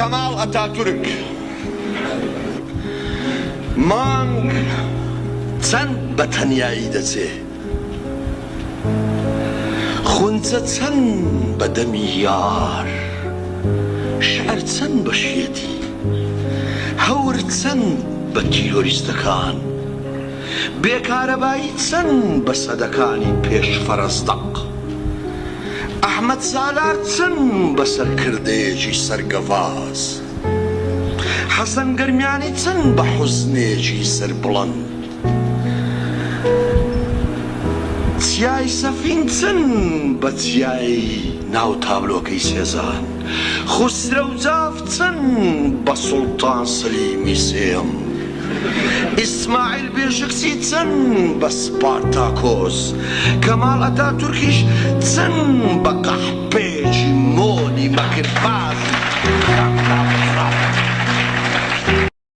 کەماڵ ئەتاتورک. مانگ چەند بە تەنیایی دەچێ؟ خونچە چەند بە دەمی یار؟ شیعر چەند بە شێتی؟ هەور چەند بە تیرۆریستەکان؟ بێ کارەبایی چەند بە سەدەکانی پێش فەرەزدەق؟ ئەحمەد سالار چەند بە سەرکردەیەکی سەرگەڤاز؟ حەسەن گەرمیانی چەند بە حوزنێکی سەربڵند؟ چیای سەفین چەند بە چیای ناو تابلۆکەی سێزان؟ خوسرەو جاف چەند بە سوڵتان سەلیمی سێیەم؟ ئیسماعیل بێشکچی چەند بە سپارتاکۆس، کەماڵ ئەتاتورکیش چەند بە قەحپەیەکی مۆدی مەکربازی.